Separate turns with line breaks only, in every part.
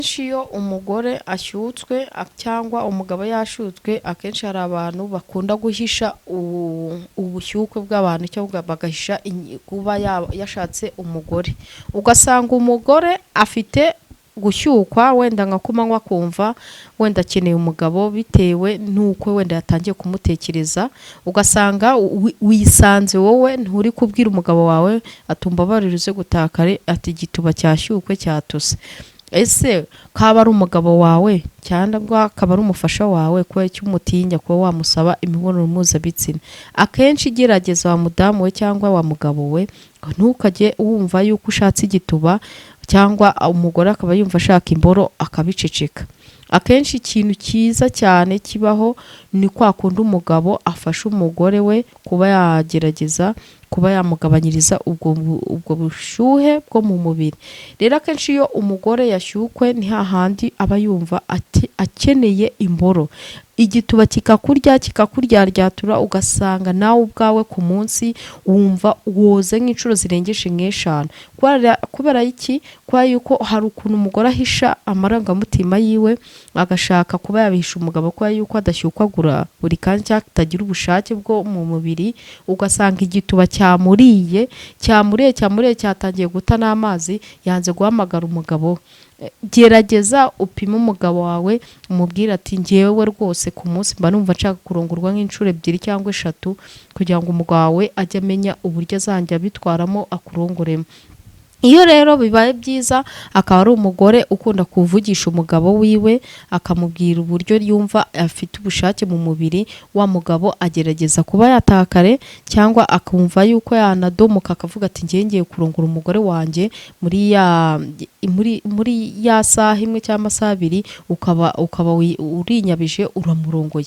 Akenshi iyo umugore ashyutswe cyangwa umugabo yashyutswe, akenshi hari abantu bakunda guhisha ubushyukwe bw'abantu cyangwa bagahisha kuba yashatse umugore. Ugasanga umugore afite gushyukwa wenda nka kumanywa, akumva wenda akeneye umugabo bitewe n'uko wenda yatangiye kumutekereza. Ugasanga wisanze wowe nturi kubwira umugabo wawe ati: "Umbabarire uze gutaha kare," ati: "Igituba cyashyukwe, cyatose." Ese kaba ari umugabo wawe cyangwa akaba ari umufasha wawe, kubera icyo umutinya kuba wamusaba imibonano mpuzabitsina? Akenshi gerageza, wa mudamu we cyangwa wa mugabo we, ntukajye wumva yuko ushatse igituba cyangwa umugore akaba yumva ashaka imboro akabiceceka. Akenshi ikintu cyiza cyane kibaho ni kwa kundi umugabo afasha umugore we kuba yagerageza kuba yamugabanyiriza ubwo bushyuhe bwo mu mubiri. Rero akenshi iyo umugore yashyukwe, ni hahandi aba yumva ati akeneye imboro, igituba kikakurya, kikakuryaryaturaugasanga nawe ubwawe ku munsi wumva woze nk'inshuro zirengeje nk'eshanu. Kubera iki? Kubera yuko hari ukuntu umugore ahisha amarangamutima yiwe, agashaka kuba yabihisha umugabo, kubera yuko adashyukwagura buri kanya cyangwa atagira ubushake bwo mu mubiri. Ugasanga igituba cyamuriye, cyamuriye, cyamuriye, cyatangiye guta n'amazi, yanze guhamagara umugabo we. Gerageza upime umugabo wawe, umubwire ati: "Ngewe rwose ku munsi mba numva nshaka kurongorwa nk'inshuro ebyiri cyangwa eshatu," kugira ngo umugabo wawe ajye amenya uburyo azajya abitwaramo akurongoremo. Iyo rero bibaye byiza akaba ari umugore ukunda kuvugisha umugabo wiwe, akamubwira uburyo yumva afite ubushake mu mubiri, wa mugabo agerageza kuba yataha kare cyangwa akumva yuko yanadomoka, akavuga ati: "Ngiye, ngiye kurongora umugore wanjye muri ya saha imwe cyangwa amasaha 2," ukaba urinyabije uramurongoye.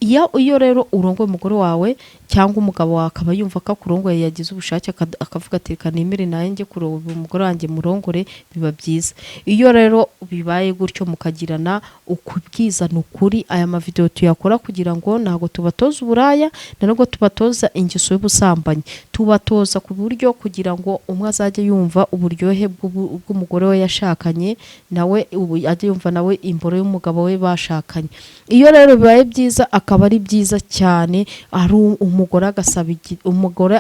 Iyo rero urongoye umugore wawe cyangwa umugabo wawe akaba yumva ko akurongoye, yagize ubushake, akavuga ati: "Reka nemere nawe njye kurongora umugore wanjye murongore," biba byiza. Iyo rero bibaye gutyo, mukagirana ukubwizana ukuri. Aya mavideo tuyakora kugira ngo, ntabwo tubatoza uburaya, nta nubwo tubatoza ingeso y'ubusambanyi, tubatoza ku buryo kugira ngo umwe azajye yumva uburyohe bw'umugore we yashakanye nawe, ubu ajye yumva nawe imboro y'umugabo we bashakanye. Iyo rero bibaye byiza, akaba ari byiza cyane, ari umugore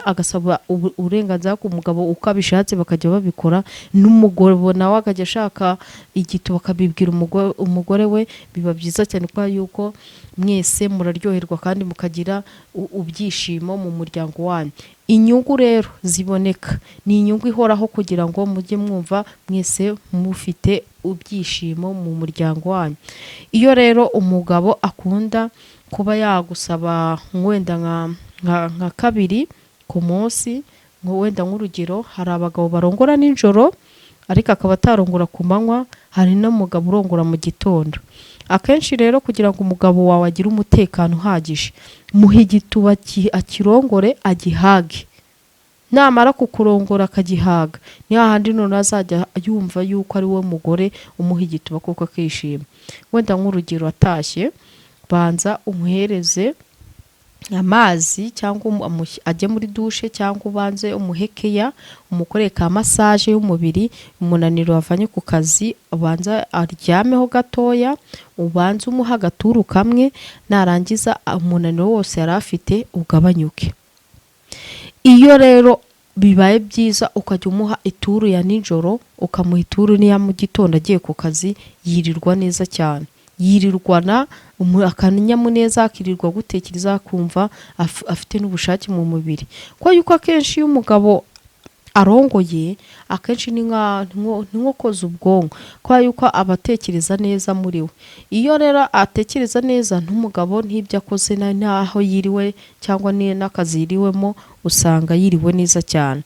agasaba uburenganzira ku mugabo uko abishatse, bakajya babikora, n'umugabo nawe akajya ashaka igituba akabibwira umugore we, biba byiza cyane kubera yuko mwese muraryoherwa kandi mukagira ibyishimo mu muryango wanyu. Inyungu rero ziboneka ni inyungu ihoraho, kugira ngo mujye mwumva mwese mufite ibyishimo mu muryango wanyu. Iyo rero umugabo akunda kuba yagusaba wenda nka kabiri ku munsi, ngo wenda nk'urugero, hari abagabo barongora nijoro ariko akaba atarongora ku manywa, hari n'umugabo urongora mu gitondo. Akenshi rero kugira ngo umugabo wawe agire umutekano uhagije, muhe igituba akirongore, agihage. Namara kukurongora akagihaga, ni hahandi noneho azajya yumva yuko ari we mugore umuha igituba kuko akishima. Wenda nk'urugero, atashye, banza umuhereze amazi cyangwa ajye muri dushe, cyangwa ubanze umuhe keya, umukorere ka massage y'umubiri, umunaniro wavanye ku kazi, ubanza aryameho gatoya, ubanze umuhe agaturu kamwe. Narangiza, umunaniro wose yari afite ugabanyuke. Iyo rero bibaye byiza ukajya umuha ituru ya nijoro, ukamuha ituru n'iya mu gitondo agiye ku kazi, yirirwa neza cyane, yirirwana akanyamuneza, akirirwa gutekereza, akumva afite n'ubushake mu mubiri. Kuko yuko akenshi iyo umugabo arongoye, akenshi ni nko koza ubwonko, kubera yuko aba atekereza neza muri we. Iyo rero atekereza neza, n'umugabo n'ibyo akoze n'aho yiriwe cyangwa n'akazi yiriwemo, usanga yiriwe neza cyane.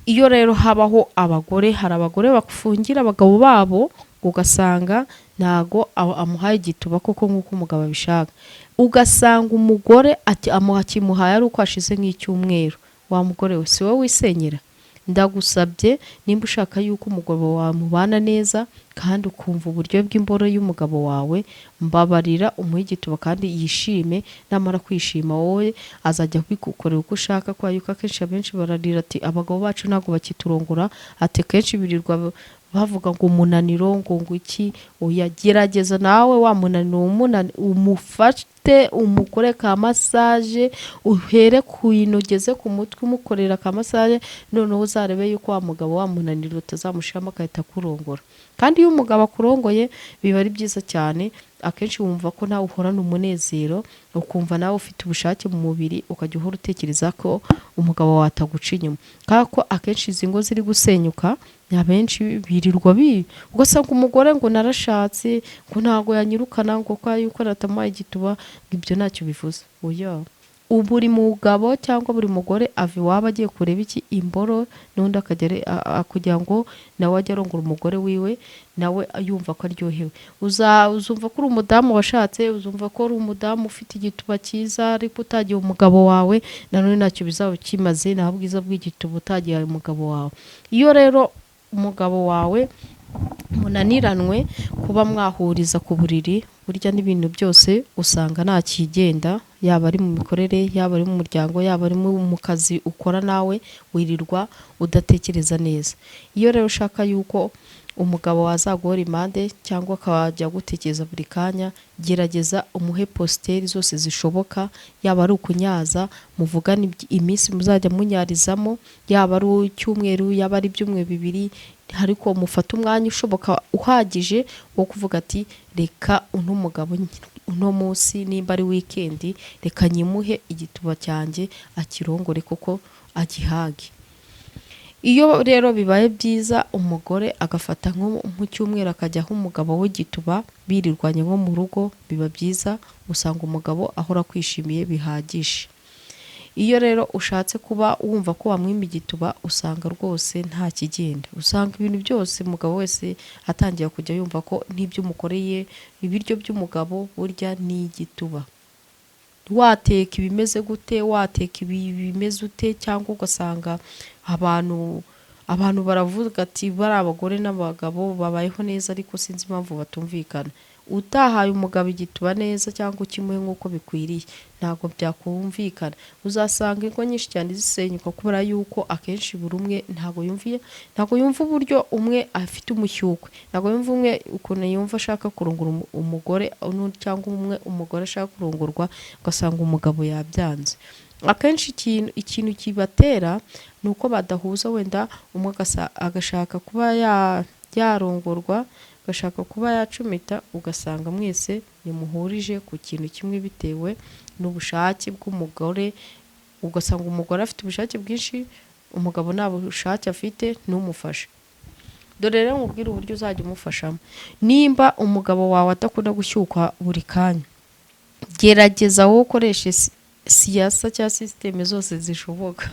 Iyo rero habaho abagore, hari abagore bafungira abagabo babo, ugasanga ntago amuhaye igituba koko nk'uko umugabo abishaka, ugasanga umugore akimuhaye ari uko hashize nk'icyumweru. Wa mugore we, si wowe wisenyera? Ndagusabye, nimba ushaka yuko umugabo wawe mubana neza kandi ukumva uburyo bw'imboro y'umugabo wawe, mbabarira umuhe igituba kandi yishime. Namara kwishima, wowe azajya kubigukorera uko ushaka, kubera yuko akenshi abenshi bararira ati: "Abagabo bacu ntabwo bakiturongora." Ati akenshi birirwa bavuga ngo umunaniro, ngo iki. Oya, gerageza nawe wa munaniro umufate, umukore ka massage, uhere ku ino ugeze ku mutwe, umukorera ka massage. Noneho uzarebe yuko wa mugabo wa munaniro utazamushiramo, agahita akurongora. Kandi iyo umugabo akurongoye biba ari byiza cyane. Akenshi wumva ko nawe uhorana umunezero, ukumva nawe ufite ubushake mu mubiri, ukajya uhora utekereza ko umugabo wawe ataguca inyuma. Kubera ko akenshi izi ngo ziri gusenyuka, abenshi birirwa ugasanga umugore ngo narashatse, ngo ntabwo yanyirukana, ngo kwa yuko natamuhaye igituba, ngo ibyo ntacyo bivuze. Oya, buri mugabo cyangwa buri mugore ava iwabo agiye kureba iki? Imboro. N'undi akajya kugira ngo nawe ajye arongora umugore wiwe, nawe yumva ko aryohewe. Uzumva ko uri umudamu washatse, uzumva ko uri umudamu ufite igituba cyiza, ariko utagiye umugabo wawe, nanone ntacyo bizaba kimaze. Naho ubwiza bw'igituba utagihaye umugabo wawe, iyo rero umugabo wawe munaniranwe kuba mwahuriza ku buriri, burya n'ibintu byose usanga nta kigenda, yaba ari mu mikorere, yaba ari mu muryango, yaba ari mu kazi ukora, nawe wirirwa udatekereza neza. Iyo rero ushaka yuko umugabo wazaguhora impande cyangwa akajya agutekereza buri kanya, gerageza umuhe posture zose zishoboka, yaba ari ukunyaza, muvugane iminsi muzajya munyarizamo, yaba ari icyumweru, yaba ari ibyumweru 2, ariko mufate umwanya ushoboka uhagije wo kuvuga ati: "Reka uno mugabo uno munsi, nimba ari weekend, reka nyimuhe igituba cyanjye akirongore kuko agihage." Iyo rero bibaye byiza, umugore agafata nko mu cyumweru akajya aho umugabo w'igituba, birirwanye nko mu rugo, biba byiza, usanga umugabo ahora akwishimiye bihagije. Iyo rero ushatse kuba wumva ko wamwima igituba, usanga rwose nta kigenda, usanga ibintu byose umugabo wese atangira kujya yumva ko n'ibyo umukoreye, ibiryo by'umugabo burya ni igituba. Wateka ibimeze gute, wateka ibimeze ute, cyangwa ugasanga abantu baravuga ati: "Bari abagore n'abagabo babayeho neza, ariko sinzi impamvu batumvikana." Utahaye umugabo igituba neza cyangwa ukimuhe nk'uko bikwiriye, ntabwo byakumvikana. Uzasanga ingo nyinshi cyane zisenyuka kubera yuko akenshi buri umwe ntabwo yumva uburyo umwe afite umushyukwe, ntabwo yumva umwe ukuntu yumva ashaka kurongora umugore, cyangwa umwe umugore ashaka kurongorwa, ugasanga umugabo yabyanze. Akenshi ikintu kibatera ni uko badahuza. Wenda umwe agashaka kuba yarongorwa, agashaka kuba yacumita, ugasanga mwese ntimuhurije ku kintu kimwe bitewe n'ubushake bw'umugore. Ugasanga umugore afite ubushake bwinshi, umugabo nta bushake afite. Ntumufashe. Dore rero nkubwire uburyo uzajya umufashamo. Nimba umugabo wawe adakunda gushyukwa buri kanya, gerageza wowe ukoreshe siyasa cyangwa système zose zishoboka.